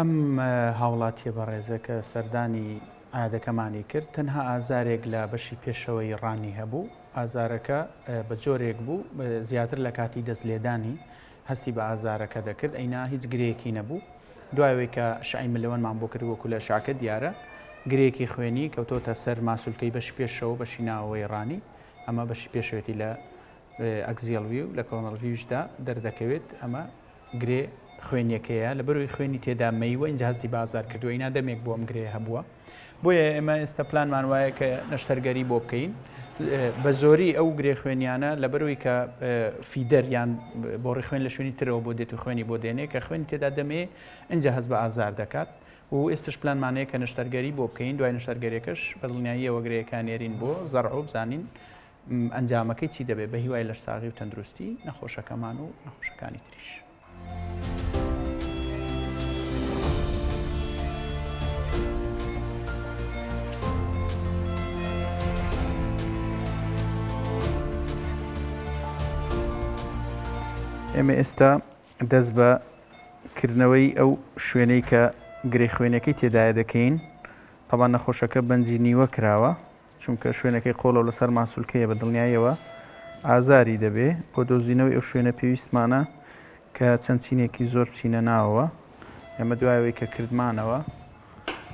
ئەم هاوڵاتیە بەڕێزە کە سەردانی عیادەکەمانی کرد تەنها ئازارێک لە بەشی پێشەوەی ڕانی هەبوو، ئازارەکە بە جۆرێک بوو زیاتر لە کاتی دەست لێدانی هەستی بە ئازارەکە دەکرد ئەینا هیچ گرێیەکی نەبوو، دوای ئەوەی کە شعی ملەوەنمان بۆ کرد وەکو لە شعەکە دیارە گرێیەکی خوێنی کەوتۆتە سەر ماسولکەی بەشی پێشەوە بەشی ناوەوەی ڕانی ئەمە بەشی پێشەوێتی لە axial view لە coronal view شدا دەردەکەوێت ئەمە گرێ خوێنیەکەیە لەبەرئەوەی خوێنی تێدا مەیوە ئینجا هەستی بە ئازار کردووە ئینا دەمێک بوو ئەم گرێیە هەبووە بۆیە ئێمە ئێستا پلانمان وایە کە نەشتەرگەری بۆ بکەین بە زۆری ئەو گرێ خوێنیانە لەبەرئەوەی کە feeder یان بۆڕی خوێن لە شوێنی ترەوە بۆ دێت و خوێنی بۆ دێنێ کە خوێنی تێدا دەمێ ئینجا هەست بە ئازار دەکات و ئێستش پلانمانەیە کە نەشتەرگەری بۆ بکەین دوای نەشتەرگەریەکەش بە دڵنیاییەوە گرێیەکان نێرین بۆ زەرع و بزانین ئەنجامەکەی چی دەبێت بە هیوای لەشساغی و تەندروستی نەخۆشەکەمان و نەخۆشەکانی تریش. ئێمە ئێستا دەست بە کردنەوەی ئەو شوێنەی کە گرێ خوێنەکەی تێدایە دەکەین تەبان نەخۆشەکە بەنجی نیوە کراوە چونکە شوێنەکەی قۆڵە و لەسەر ماسولکەیە بە دڵنیاییەوە ئازاری دەبێ، بۆ دۆزینەوەی ئەو شوێنە پێویستمانە کە چەند چینێکی زۆر بچینە ناوەوە، ئێمە دوای ئەوەی کە کردمانەوە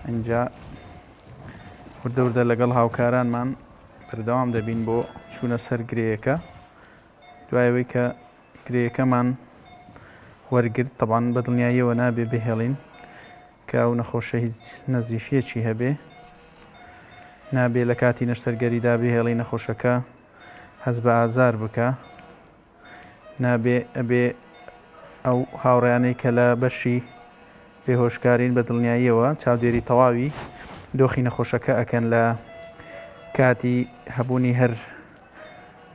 ئینجا وردە وردە لەگەڵ هاوکارانمان بەردەوام دەبین بۆ چوونە سەر گرێیەکە، دوای ئەوەی کە گرێیەکەمان وەرگرت تەبعەن بە دڵنیاییەوە نابێ بهێڵین کە ئەو نەخۆشە هیچ نەزیفیەکی هەبێ نابێ لە کاتی نەشتەرگەریدا بهێڵی نەخۆشەکە هەست بە ئازار بکا نابێ ئەبێ ئەو هاوڕیانەی کە لە بەشی بێهۆشکارین بە دڵنیاییەوە چاودێری تەواوی دۆخی نەخۆشەکە ئەکەن لە کاتی هەبوونی هەر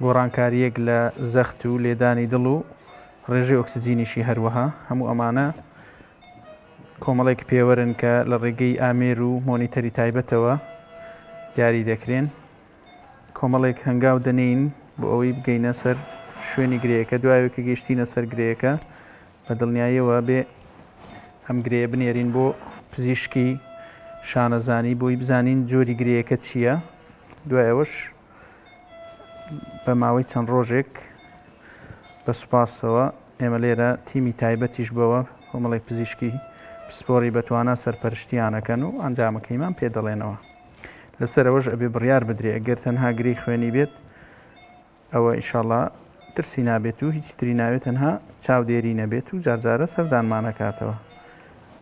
گۆڕانکارییەک لە زەخت و لێدانی دڵ و ڕێژەی ئۆکسجینیشی هەروەها هەموو ئەمانە کۆمەڵێک پێوەرن کە لە ڕێگەی ئامێر و مۆنیتەری تایبەتەوە دیاری دەکرێن. کۆمەڵێک هەنگاو دەنێین بۆ ئەوەی بگەینە سەر شوێنی گرێیەکە، دوای ئەوەی کە گەیشتینە سەر گرێیەکە بە دڵنیاییەوە بێ ئەم گرێیە بنێرین بۆ پزیشکی شانەزانی بۆی بزانین جۆری گرێیەکە چییە، دوای ئەوەش بە ماوەی چەند ڕۆژێک بە سوپاسەوە ئێمە لێرە تیمی تایبەتیش بەوە کۆمەڵێک پزیشکی پسپۆڕی بەتوانا سەرپەرشتیانەکەن و ئەنجامەکەیمان پێ دەڵێنەوە لەسەرەوەش ئەبێ بڕیار بدرێ ئەگەر تەنها گرێی خوێنی بێت ئەوە ئیشاڵا ترسی نابێت و هیچ تری ناوێت تەنها چاودێری نەبێت و جارجارە سەردانمانەکاتەوە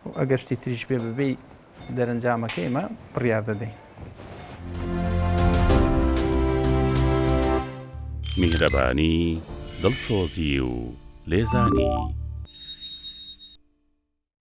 و ئەگەر شتی تریش بێ بەبێی دەرەنجامەکەی ئێمە بڕیار دەدەین. میهرەبانی، دڵسۆزی و لێزانی.